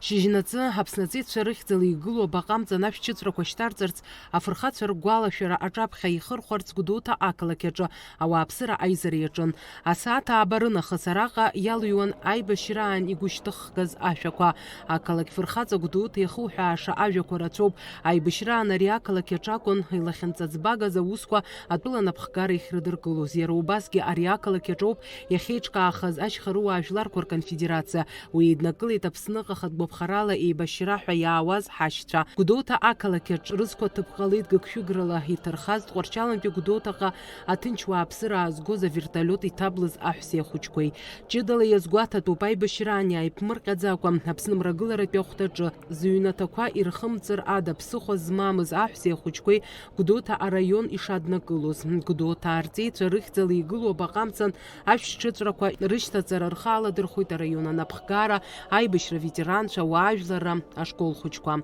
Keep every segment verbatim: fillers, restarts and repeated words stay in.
Шьыжьнаҵы Аԥсны аҵеицәа рыхьӡала игылоу абаҟа амҵан ашәҭшьыҵәрақәа шьҭарҵарц, афырхацәа ргәалашәара аҿаԥхьа ихырхәарц Гәдоуҭа ақалақь аҿы ауааԥсыра аизара иаҿын. Асааҭ ааба рынахыс араҟа иалыҩуан аибашьраан игәышьҭыхгаз ашәақәа. Ақалақь фырхаҵа Гәдоуҭа иахуҳәааша ажәақәа рацәоуп. Аибашьраан ари ақалақь аҿы акәын илахьынҵаӡбагаз аусқәа атәыла напхгара иахьрыдыркылоз. Иара убасгьы ари ақалақь аҿоуп иахьеиҿкаахаз ашьхарыуаа жәларқәа рконфедерациа. Уи еиднакылеит Аԥсныҟа хатә гәаԥхарала еибашьра ҳәа иаауаз ҳашьцәа. Гәдоуҭа ақалақь аҿы рызқәа ҭыԥ ҟалеит гыгшәыграла иҭырхаз Тҟәарчалантәи Гәдоуҭаҟа аҭынч уааԥсыра аазгоз авертолиот иҭаблыз аҳәсеи ахәыҷқәеи. Ҷыдала иазгәаҭатәуп аибашьраан иааиԥмырҟьаӡакәа Аԥсны мрагыларатәи ахәҭаҿы зыҩнаҭақәа ирхымҵыр ада ԥсыхәа змамыз аҳәсеи ахәыҷқәеи Гәдоуҭа араион ишаднакылоз. Гәдоуҭа арҵеицәа рыхьӡала игылоу абаҟа амҵан ашәҭшьыҵәрақәа рышьҭаҵара рхы аладырхәит араион анапхгара, аибашьра ветеранцәа, ауаажәларра ашкол хәыҷқәа.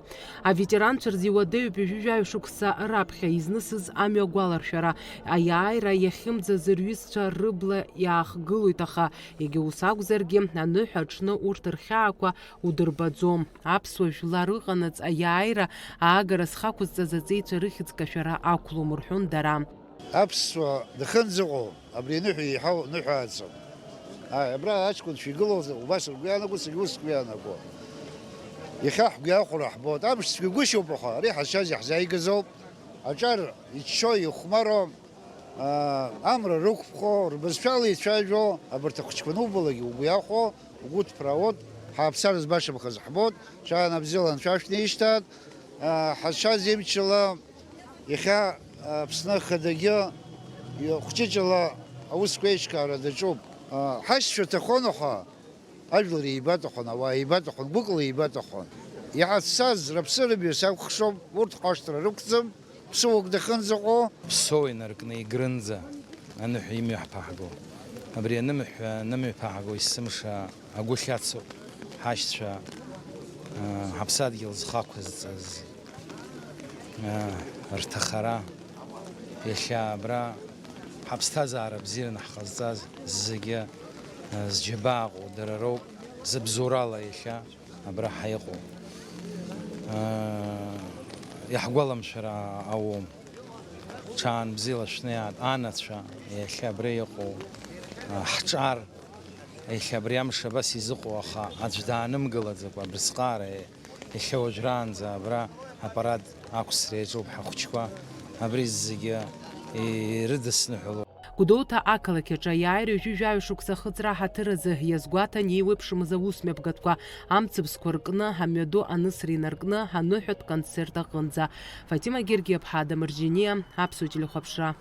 Аветеранцәа рзы иуадаҩуп ҩажәи жәаҩа шықәса раԥхьа изнысыз амҩа агәаларшәара, аиааира иахьымӡаз рҩызцәа рыбла иаахгылоит, аха егьа ус акәзаргьы, аныҳәа аҽны урҭ рхьаақәа удырбаӡом. Аԥсуа жәлар ыҟанаҵ аиааира аагара зхақәызҵаз аҵеицәа рыхьӡ кашәара ақәлом, рҳәон дара. Аԥсуа дахынӡаҟоу абри аныҳәа еиҳау ныҳәааӡам. Ааи, абра аҷкәынцәа игылоу убас ргәы иаанагоит, саргьы ус сгәы иаанаго. Иахьа ҳгәы иахәара ҳбоит. Амш цәгьагәышьоуп, аха ари ҳазшаз иаҳзааигазоуп. Аҿар иччо, ихәмаро, аа, амра рықәԥхо, рбызшәала ицәажәо, абарҭ ахәыҷқәа анубалак угәы иахәо, угәы ҭԥраауеит, ҳааԥсара збашамхаз ҳбоит, ҽаанбзиала анцәа шәнеишьҭааит, аа, ҳазшаз имчала иахьа Аԥсны Ахадагьы хәҷыҷала аусқәа еиҿкаара даҿуп. Ҳашьцәа ҭахонаха, ажәлар еибаҭахон, ауаа еибаҭахон, гәыкла еибаҭахон. Иҳацәцаз рыԥсы рымҩа сакәыхшоуп, урҭ ҟәашҭра рықәӡам, ԥсыуак дахынӡаҟоу. Ԥсоу инаркны игрынӡа аныҳәа имҩаҳԥаҳго. Абри анымҳәа, анымҩаԥаҳго есымша агәы хьацоуп ҳашьцәа, ҳаԥсадгьыл зхы ақәызҵаз, рҭахара, иахьа абра ҳаԥсҭазаара бзиараны ҳҟазҵаз зегьы, зџьабаа ҟоу дара роуп, зыбзоурала иахьа абра ҳаиҟоу. Иаҳгәаламшәар ауам. Ҽаанбзиала шәнеиаат, анацәа, иахьа абра иҟоу, ҳҿар, иахьа абри амш абас изыҟоу, аха аӡә даанымгылаӡакәа абрысҟаара, иахьа уажәраанӡа абра апарад ақәсра иаҿуп ҳахәыҷқәа, абри зегьы ирыдысныҳәалоуп. Гәдоуҭа ақалақь аҿы аиааира ҩажәи жәаҩа шықәса ахыҵра аҳаҭыр азы иазгәаҭан еиуеиԥшымыз аусмҩаԥгатәқәа, амцабзқәа ркны, амҩаду анысра инаркны, аныҳәатә концерт аҟынӡа. Фатима Гергиаԥҳа, Адамыр Џьениа, Аԥсуа телехәаԥшра.